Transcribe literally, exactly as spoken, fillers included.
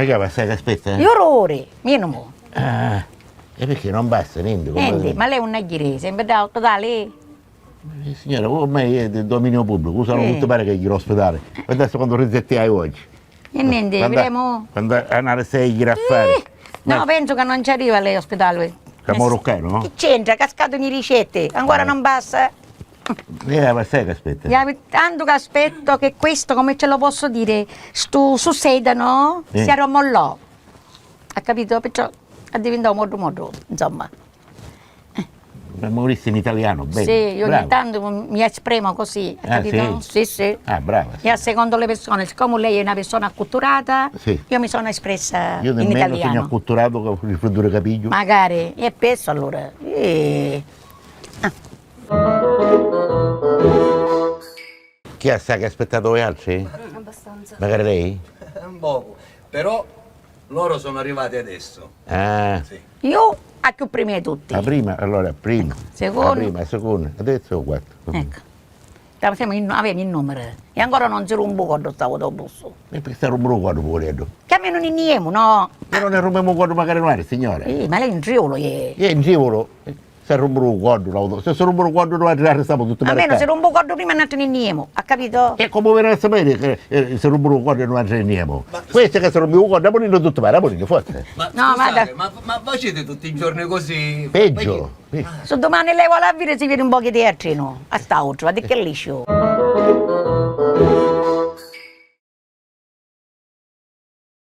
Perché passa che aspetta, eh? Io ore, meno mo. Ah, e perché non basta niente? Niente, ma lei non è ghirese, è andata all'ospedale? Eh, signora, ormai è del dominio pubblico, usano tutti, pare che gira all'ospedale. Guardate quando ricette hai oggi. E niente, vedremo. Quando andare sei gira a fare. No, penso che non ci arriva lei all'ospedale. Siamo roccano, no? Che c'entra? Cascato in ricette, ancora non basta. Eh, ma sai che aspetta? Tanto che aspetto che questo, come ce lo posso dire, stu succeda, no? Si arromollò. Ha capito? Perciò è diventato moddu moddu, insomma. Ma morisse in italiano, bene. Sì, io ogni tanto mi esprimo così, ha capito? Sì, sì. Ah, brava. E a secondo le persone, siccome lei è una persona acculturata, io mi sono espressa in italiano. Io nemmeno sono acculturato con il frittura capiglio. Magari, e penso allora. Eh. Ah. Chi è sta che aspettate voi altri? Abbastanza. Magari lei? Un poco. Però loro sono arrivati adesso. Ah. Sì. Io a più prima di tutti. La prima, allora prima. Secondo. La prima, seconda, adesso quarta. Ecco. Avevamo il numero. E ancora non si rompe quando stavo dopo. E perché sta rompere quando vuole? Che a me non ne niemo, no? E non ne rompiamo quando magari non è, signore. Eh, ma lei è in triolo, eh. È in triolo. Se rompe un conto, no? Se si rompe un conto, noi arrestiamo tutto. Almeno se rompe un conto prima, noi ce ne andiamo, ha capito? E come verrà a sapere che, eh, se rompe un conto, noi ce ne andiamo? Questo che se rompe un conto, la morire tutto pare, la morire forse. Ma no, scusate, ma, ma facete tutti i giorni così? Peggio. Sì. Se domani lei vuole avere, si vede un poco di teatrino, a st'altro, guarda che liscio.